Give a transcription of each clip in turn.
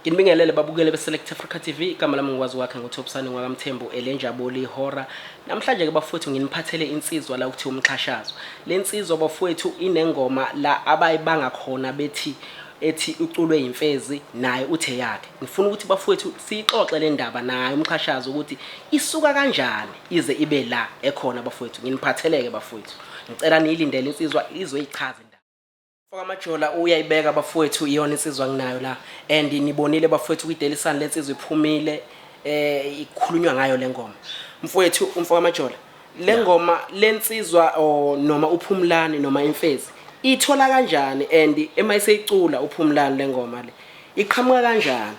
Nginibingelele babukele beSelect Africa TV, igama lami ngikwazi kwakhe nguThobisane ngwakamthembu elenjabulo ihora. Namhlanje ke bafowethu nginiphathele insizwa la kuthiwa umxhashazo. Le nsizwa bafowethu inengoma la abayibanga khona bethi ethi uculwe yimfezi naye uthe yakhe. Ngifuna ukuthi bafowethu siyixoxe le ndaba naye umxhashazo ukuthi isuka kanjani ize ibe la ekhona bafowethu. Nginiphatheleke bafowethu. Ngicela niyilindele insizwa izoyichaza indaba. Mfoka uyayibeka bafowethu iyona insizwa nginayo la and nibonile bafowethu kwi-Daily Sun lensizwa iphumile ikhulunywa ngayo le ngoma. Mfowethu umfoka Majola le ngoma lensizwa or noma uphumlani noma imfezi ithola kanjani and emayiseyicula uphumlani le ngoma le iqhamuka kanjani?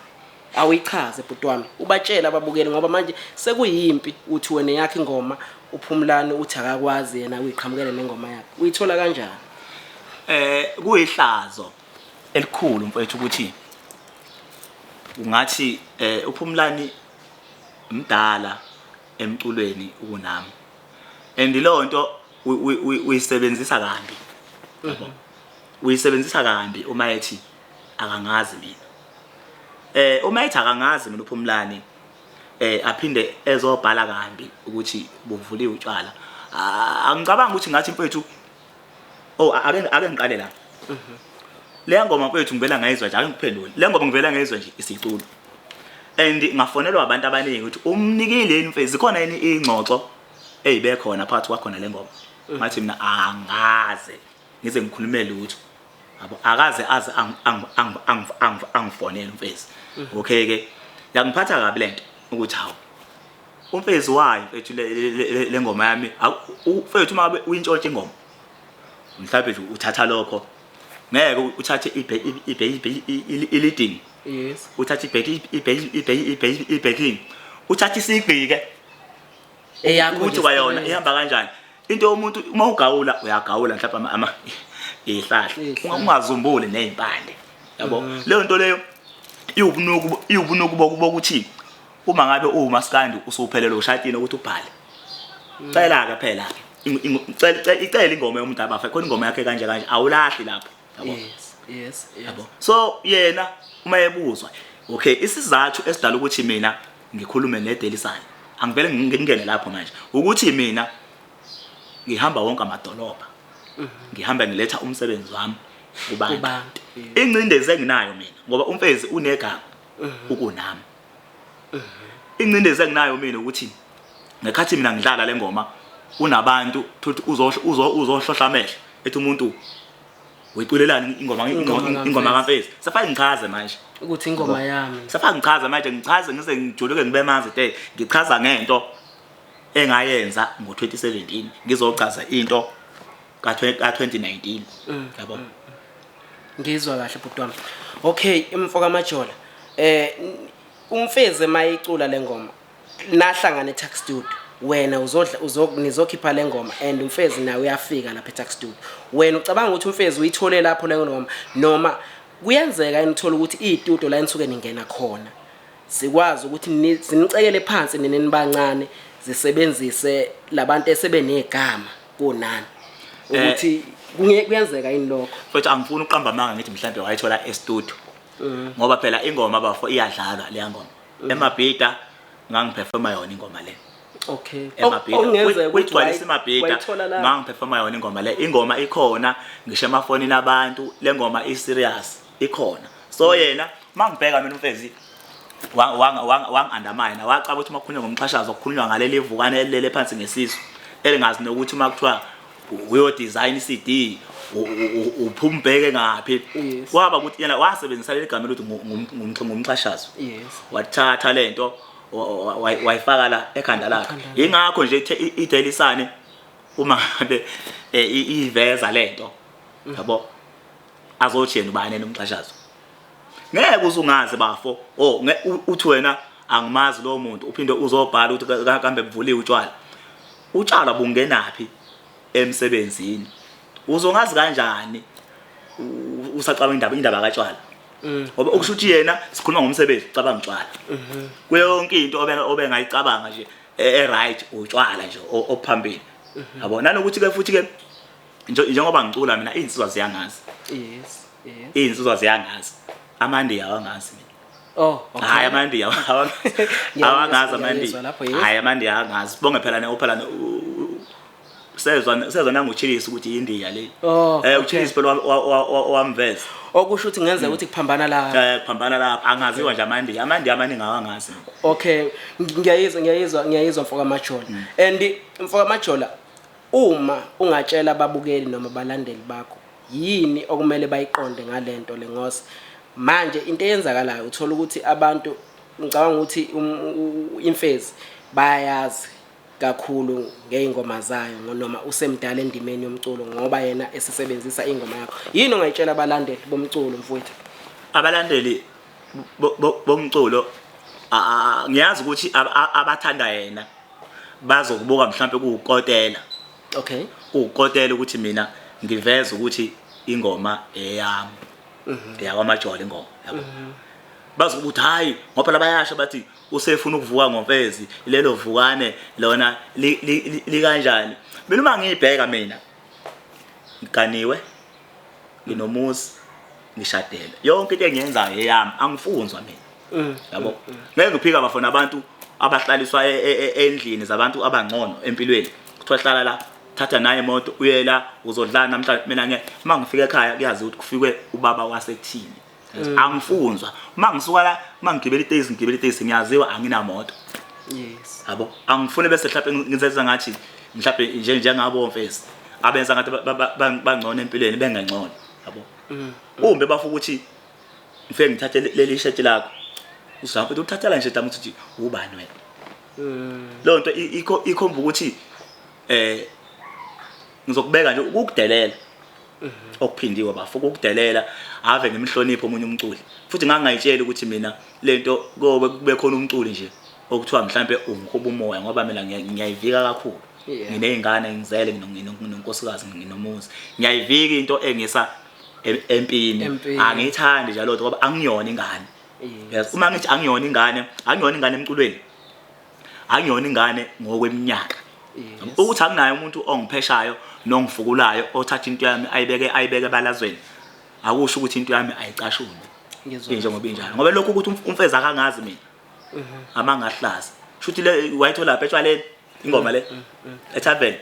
Awuyichaze bhuti wami ubatshele ababukeli ngoba manje sekuyimpi uthi wena yakhe ingoma uphumlani uthi akakwazi yena uyiqhamukele nengoma yakhe uyithola kanjani? Kuyihlazo elikhulu mfowethu ukuthi ungathi uphumlani mdala emculweni ukunami and leyo nto uyisebenzisa kambi yabo, uyisebenzisa kambi uma ethi akangazi mina. Uma ethi akangazi mina uphumlani aphinde ezobhala kambi ukuthi buvuliwe utshwala, angicabanga ukuthi ngathi mfethu oh ake ngiqale la. Leya ngoma mfethu ngivela ngayizwa nje, ake ngiphendule. Le ngoma ngivela ngayizwa nje isiculo and ngafonelwa abantu abaningi ukuthi umnikile yini mfethu, zikhona yini ingxoxo eyibe khona phakathi kwakhona le ngoma. Ngathi mina angaze ngize ngikhulume lutho yabo, akaze aze angifonele umfezi. Okay ke yangiphatha kabi lento ukuthi hawu umfezi wayo mfethu le ngoma yami mfethu uma ngabe uyintshontsha ingoma mhlawumbe nje uthatha lokho ngeke uthathe i-leading, yes, uthathe i-backing, uthathe isigqike eyakho ukuthi kwayona ihamba kanjani into yomuntu. Uma ugawula uyagawula mhlawumbe ama ihlahla, ungazumbuli nezimpande yabo. Leyo nto leyo iwubunuku bokuthi uma ngabe uwumaskandi usuphelele ushatini ukuthi ubhale, cela ke phela icela ingoma yomuntu abafa khona ingoma yakhe kanje kanje, awulahli lapho yabo. Yes. Yabo, so yena uma ebuzwa okay isizathu esidala ukuthi mina ngikhulume neDaily Sun, angivele ngingene lapho manje ukuthi mina ngihamba wonke amadolobha, ngihamba ngiletha umsebenzi wami kubantu. Kubantu. Ingcindezi enginayo mina ngoba umfezi unegama ukunami, ingcindezi enginayo mina ukuthi ngekhathi mina ngidlala le ngoma unabantu thothi uzohlohla amehlo ethi umuntu uyiculelani ingoma Ingoma ingoma kaMfezi. kaMfezi. Sefake ngichaze manje ukuthi ingoma yami. Sefake ngichaze manje, ngichaze ngize ngijuluke ngibe manzi te, ngichaza ngento engayenza ngo-2017, ngizochaza into ka-2019 yabo. Ngizwa kahle bhuti wami. Okay, imfo kaMajola, umfezi mayicula le ngoma nahlangana eTax Studio, wena uzodla nizokhipha le ngoma and umfezi nawe uyafika lapha eTax Studio, wena ucabanga ukuthi umfezi uyithole lapho le ngoma noma kuyenzeka yini uthola ukuthi iy'studio la enisuke ningena khona sikwazi ukuthi sinicekele phansi nina nibancane, zisebenzise labantu esebenegama kunani, ukuthi kuyenzeka yini lokho? Futhi angifuni ukuqamba amanga ngithi mhlawumbe wayithola e-studio ngoba phela ingoma bafo iyadlalwa leya ngoma emabhida, ngangiperforma yona ingoma le. Emabhida. Okungenzeka ukuthi Kuyigcwalisa imabhida. Wayithola la. Ngangiperforma yona ingoma le, ingoma ikhona ngisho emafonini abantu, le ngoma i-serious ikhona. So yena mangibheka mina umfezi wang-undermine, wacaba ukuthi uma kukhulunywa ngomxhashazo kukhulunywa ngaleli vukane elilele phansi ngesisu elingazi nokuthi uma kuthiwa uyodesign i-CD uphuma ubheke ngaphi. Kwaba ukuthi yena wasebenzisa leli gama elithi ngumxhashazo, wathatha lento wayifaka la ekhanda lakhe. Ekhanda lakhe. Ingakho nje iDaily Sun uma ngabe iveza lento yabo azothi yena ubani nomxhashazo, ngeke usungazi bafo oh uthi wena angimazi lo muntu, uphinde uzobhala ukuthi kambe buvuliwe utshwala, utshwala bungenaphi emsebenzini, uzongazi kanjani usacabanga indaba katshwala? Ngoba ukusho ukuthi yena sikhuluma ngomsebenzi ucabanga utshwala kuyo yonke into obengayicabanga nje e-right utshwala nje ophambili yabo. Nanokuthi ke futhi ke njengoba ngicula mina iy'nsizwa ziyangazi. Iy'nsizwa ziyangazi, amandiya awangazi mina. Oh, okay. Hayi amandiya awangazi Ngiyayizwa amandiya. lapho, yes. Hayi amandiya angazi. Bonge phela ne phela sezwa nangochilisi ukuthi indiya le. Oh, okay. Uchilisi phela wamveza. Okusho ukuthi kungenzeka ukuthi kuphambana la. Phambana lapha angaziwa nje amandiya. Amandiya amaningi awangazi. Okay, ngiyayizwa mfoka Majola. And mfoka Majola uma ungatshela ababukeli noma abalandeli bakho yini okumele bayiqonde ngalento le ngoba manje into eyenzakalayo uthola ukuthi abantu ngicabanga ukuthi imfezi bayayazi kakhulu ngey'ngoma zayo noma usemdala endimeni yomculo ngoba yena esesebenzisa ingoma yakho. Yini ongayitshela abalandeli bomculo mfowethu? Abalandeli bomculo ngiyazi ukuthi abathanda yena bazokubuka mhlambe kuwukotela. Okay. Kuwukotela ukuthi mina ngiveze ukuthi ingoma eyami. EyakwaMajola ingoma, yabo. Bazokuthi hayi ngoba phela bayasho bathi usefuna ukuvuka ngomfezi lelo vukane lona likanjani. Mina uma ngiyibheka mina ngiganiwe nginomuzi ngishadele yonke into engiyenzayo eyami angifunzwa mina. Yabo. Ngeke ngiphika bafona abantu abahlaliswa endlini zabantu abangcono empilweni. Kuthiwa hlala la thatha naye imoto uye la uzodlala namhlanje mina ngeke uma ngifika ekhaya kuyazi ukuthi kufikwe ubaba wasekuthini. Angifunzwa uma ngisuka la uma ngigibela itekisi ngigibela itekisi ngiyaziwa anginamoto. Yes. Yabo angifuni bese mhlawumbe ngizenza ngathi mhlawumbe nje njengabo mfesi abenza ngathi bangcono empilweni bengangcono yabo. Umbe bafu ukuthi ngifike ngithathe leli shirt lakho uzambe uthathela nje dama ukuthi ubani wena. Leyo nto ikhomba ukuthi ngizokubeka nje ukukudelela okuphindiwe bafo ukukudelela ave ngimhlonipho omunye umculi futhi ngangayitsheli ukuthi mina lento kobe kube khona umculi nje okuthiwa mhlambe ungihuba umoya ngoba mina ngiyayivika kakhulu. Nginezingane ngizele nginonkosikazi nginomuzi ngiyayivika into engisa empini angiyithandi nje lotho ngoba angiyona ingane. Yes uma ngithi angiyona ingane angiyona ingane emculweni angiyona ingane ngokweminyaka. Ukuthi anginaye umuntu ongipheshayo nongifukulayo othatha into yami ayibeke ebalazweni akusho ukuthi into yami ayicashunwe njengoba injalo ngoba lokhu ukuthi umfezi akangazi mina amangahlaza shuthi le wayithola lapha etshwaleni ingoma le etavern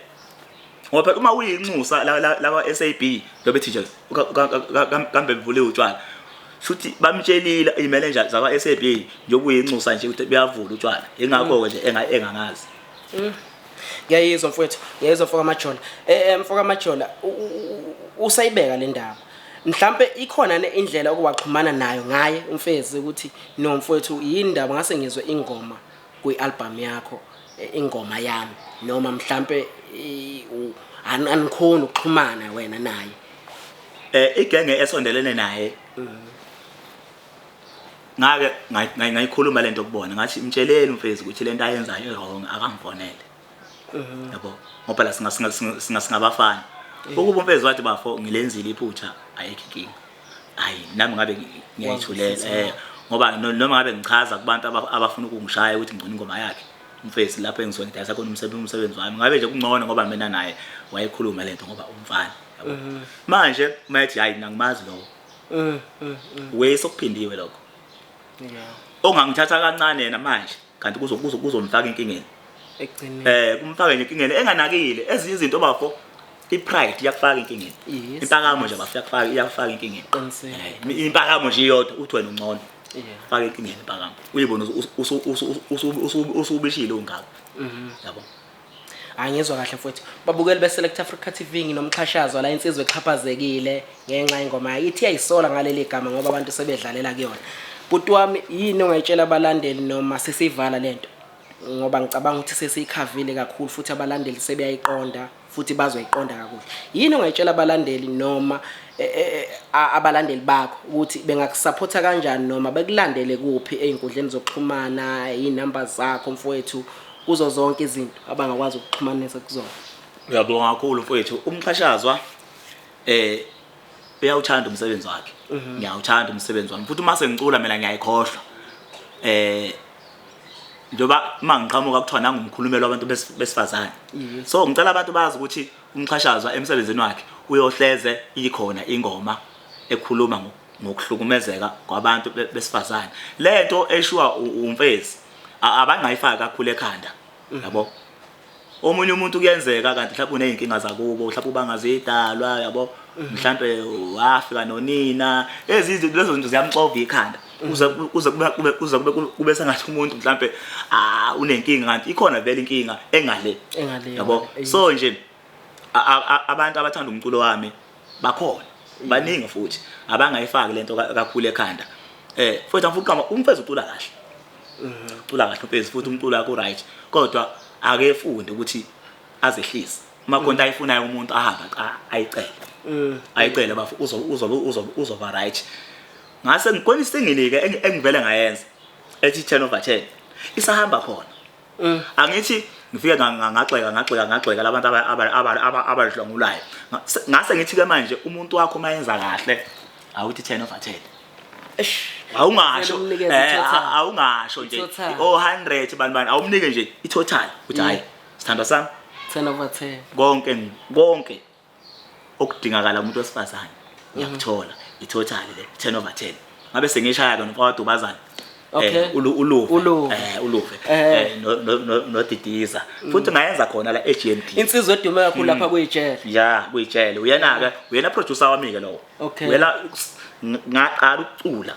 ngoba phela uma uyinxusa la SAB lobethi nje kambe bivule utshwala shuthi bamtshelile imanager zakwa SAB njengoba uyinxusa nje ukuthi beyavula utshwala ingakho ke nje engangazi. Ngiyayizwa mfowethu, ngiyayizwa mfoka Majola. Mfoka Majola usayibeka le ndaba. Mhlambe ikhona ne indlela okuwaxhumana nayo ngaye umfezi ukuthi no mfowethu yini ndaba ngase ngizwe ingoma kwi-album yakho ingoma yami noma mhlambe anikhoni ukuxhumana wena naye. Igenge esondelene naye. Ngake ngayikhuluma lento kubona ngathi mtsheleni umfezi ukuthi lento ayenzayo wrong akangifonele. Yabo ngoba la singabafana. Ukuba umfezi wathi bafo ngilenzile iphutha ayikho inkinga. Hayi nami ngabe ngiyayithulela ngoba noma ngabe ngichaza kubantu abafuna ukungishaya ukuthi ngcono ingoma yakhe. Umfezi lapho engisuke ngidayisa khona umsebenzi wami ngabe nje kungcono ngoba mina naye wayekhuluma lento ngoba umfana. Manje uma ethi hayi mina ngimazi lowo. We sokuphindiwe lokho. Ongangithatha kancane yena manje kanti kuzomfaka inkingeni. Ekugcineni. Kumfaka nje inkingeni enganakile ezinye izinto bafo ipride iyakufaka inkingeni. Impakamo nje bafo iyakufaka inkingeni. Impakamo nje iyodwa uthi wena ungcono. Faka inkingeni impakamo. Uyibona usubishile ungaka. Yabo. Angizwa kahle mfowethu. Babukeli be Select Africa TV nginomxhashazo la insizwe exhaphazekile ngenxa yengoma yakhe. Ithi iyayisola ngaleli gama ngoba abantu sebedlalela kuyona. Bhuti wami yini ongayitshela abalandeli noma sesivala lento? Ngoba ngicabanga ukuthi sesiyikhavile kakhulu futhi abalandeli sebeyayiqonda futhi bazoyiqonda kakhulu. Yini ongayitshela abalandeli noma abalandeli bakho ukuthi bengakusupporta kanjani noma bekulandele kuphi ey'nkundleni zokuxhumana, iy'namba zakho mfowethu kuzo zonke izinto abangakwazi ukuxhumanisa kuzona? Uyabonga kakhulu mfowethu. Umxhashazwa uyawuthanda umsebenzi wakhe. Ngiyawuthanda umsebenzi wami futhi uma sengicula mina ngiyayikhohlwa. Njengoba uma ngiqhamuka kuthiwa nangumkhulumeli wabantu besifazane. So ngicela abantu bazi ukuthi umxhashazwa emsebenzini wakhe uyohleze ikhona ingoma ekhuluma Ngokuhlukumezeka kwabantu besifazane, lento eshiwa umfezi abangayifaki kakhulu ekhanda, yabo. Omunye umuntu kuyenzeka kanti mhlawumbe unezinkinga zakubo, mhlawumbe ubangazidalwa, yabo, mhlawumbe wafika nonina, ezinto lezo zinto ziyamxova ikhanda, kuze kuze kube kuze kube kube sengathi umuntu mhlawumbe unenkinga, kanti ikhona vele inkinga engale, yabo. So nje abantu abathanda umculo wami bakhona baningi, futhi abangayifaki lento kakhulu ekhanda. Futhi angifuni ukuqamba, umfezi ucula kahle, ucula kahle umfezi, futhi umculo wakhe u-right, kodwa ake funde ukuthi azehlise. Uma khona ayifunayo umuntu, ahambe ayicele, ayicele bafo, uzoba right. Ngase ngikhona isingili-ke engivele ngayenza ethi 10 over 10 isahamba khona. Angithi ngifike ngagxeka ngagxeka ngagxeka labantu abadlwengulayo, ngase ngithi-ke manje umuntu wakho uma yenza kahle awuthi 10 over 10. Awungasho awungasho nje o 100 bani bani, awumnike nje i-total, uthi hayi sithandwa sami, 10 over 10. Konke konke okudingakala umuntu wesifazane ngiyakuthola, i-total le 10 over 10. Ngabe sengishaya ke nomfowethu uluve. Uluve. Uluve no Didiza, futhi ngayenza khona la eGMD. Insizwa edume kakhulu lapha kuyijele. Ya, kuyijele. Uyena ke, uyena producer wami ke lowo. Uyena ngaqala ukucula.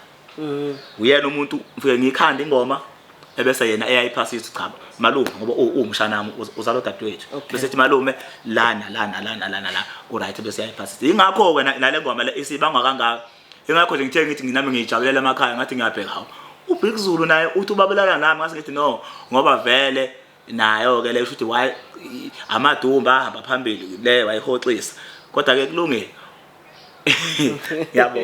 Uyena umuntu ngifike ngikhanda ingoma, ebese yena eyayiphasisa, cha malume, ngoba uwumshana wami, uzalwa dadewethu, bese ethi malume lana lana lana lana la ku right, bese yayiphasisa. Ingakho ke nale ngoma le isibangwa kangaka. Ingakho nje ngithe ngithi nginami ngiyijabulela emakhaya, ngathi ngiyabheka, hawu, uBig Zulu naye uthi ubabelana nami, ngase ngithi no, ngoba vele nayo ke le ukuthi why amadumba ahamba phambili le wayihoxisa, kodwa ke kulungile, yabo.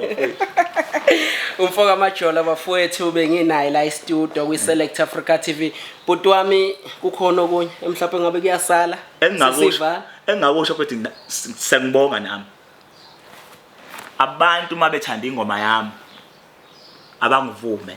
Umfoka Majola bafowethu, benginaye la e-studio kwi-Select Africa TV. Bhuti wami, kukhona okunye mhlawumbe ngabe kuyasala? Engingakusho Sesivala? Engingakusho futhi, sengibonga nami abantu uma bethanda ingoma yami abangivume.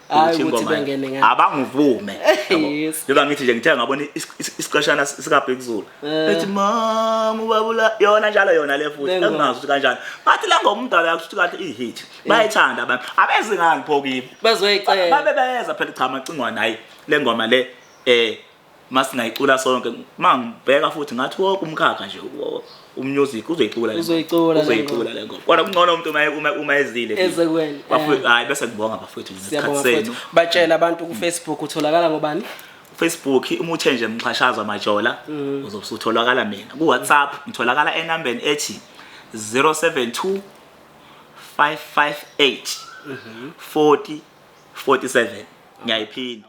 Hayi, ukuthi ingoma bengene ngani. Abangivume, yabo. Njengoba ngithi nje ngithe ngabona isiqeshana sikaBig Zulu ethi mama ubabula yona njalo yona le futhi Le ngoma. Engingazi ukuthi kanjani, ngathi la ngoma umdala yakho ukuthi kahle i-hit, bayayithanda abantu, abezi ngani pho kimi? Bazoyicela. Babe beza phela, cha macingwane, hayi le ngoma le masingayicula sonke. Mangibheka futhi ngathi wonke umkhakha nje umusic uzoyicula le ngoma. Uzoyicula le Uzoyicula ngoma. le ngoma, kodwa kungcono umuntu uma ezile kimi. Eze kuwena. Bafowethu, hayi, bese ngibonga bafowethu ngesikhathi Siyabonga senu. futhi. Batshela abantu, ku-Facebook utholakala ngobani? Facebook uma uthe nje Mxhashazwa Majola uzobe usutholakala mina. Ku WhatsApp ngitholakala enambeni ethi 072 558 40 47. Ngiyayiphinda.